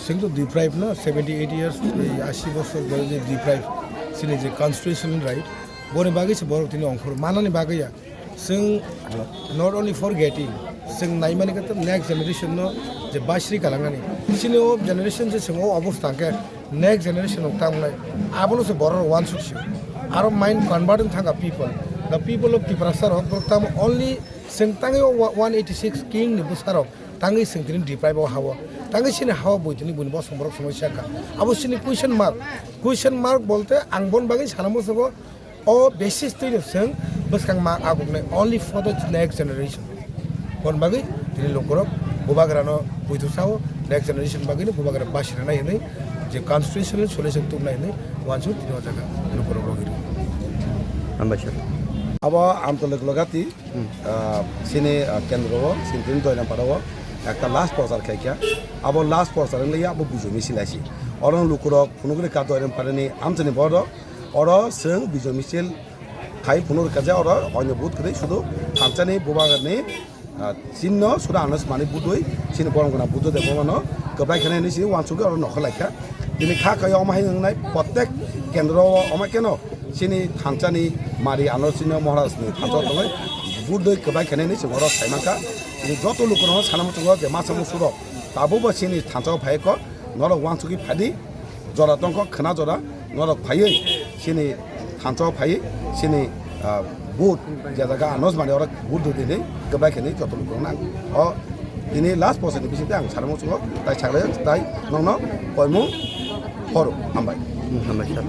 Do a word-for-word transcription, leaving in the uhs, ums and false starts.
Chwng to deprive no, seventy eight years, ei ashi bosor bwrwi je deprive, chini je constitutional right, boni bagwi se borok tini ongkhor manani bagwi ya. Chwng not only forgetting, chwng naimani khe next generation no je basri kalangnani. Chini o generation je chwng o obostha hwnkhe next generation rok tamo nai. Abono se borok rok uansuk sio. Aro mind convert wng thangkha people. The people of Tiprasa rok borok tamo only chwng tangwi o one eighty six king ni bwsa rok tangwi chwng tini deprive o ha o. Tangwi chini ha o bui tini buini bosong borok somoi sakha. Abo chini question mark. Question mark bolte ang bon bagwi sana musugo o basis twi no chwng bwskang ma aguknai only for the next generation. Bon bagwi tini lukurok bubagrano buithu sao next generation bagwi no bubagra basirnai hinwi je constitutional solution tubnai hinwi uansuk tini o jaga lukurok rogwi rw. Hambai sir. Abo Amtolok Logati, ah, sini, ah, kendro o, sini tini Doinapara o, ekta last prochar khaikha. Abo last prochar wngya abo Bijoy Misil aisi. Oro lukurok phunugri ka Doinapara ni amchani borok, oro chwng Bijoy Misil khai phunugri ka je oro oino but kwrwi sudu thansani bubagrani ah, chinno sura ano smani budui, chini borom gwnang Buddho Debbarmano kwbrai khenai hinwi chini uansukgwi oro nokha laikha. Tini kha khaio omo hai wngnai, protek kendro o omo keno chini thansani mari ano chini Maharaj ni thansa tongwi budui kwbrai khenai hinwi chwng oro sai mankha. Tini joto lukurokno sana muchungo je masa musurok tabukbo chini thansa o phai kho, norok uansukgwi phadi. Jora tongkho khwna jora, norok phaiwi chini thansa o phaiwi chini, ah, but je jaga anos mani oro but dudini kwbrai khenwi joto lukurok nang. O tini last bosor ni bisingtwi ang sana muchungo tai saklai tai nokno koimung horo. Hambai. Hmm, hambai sir.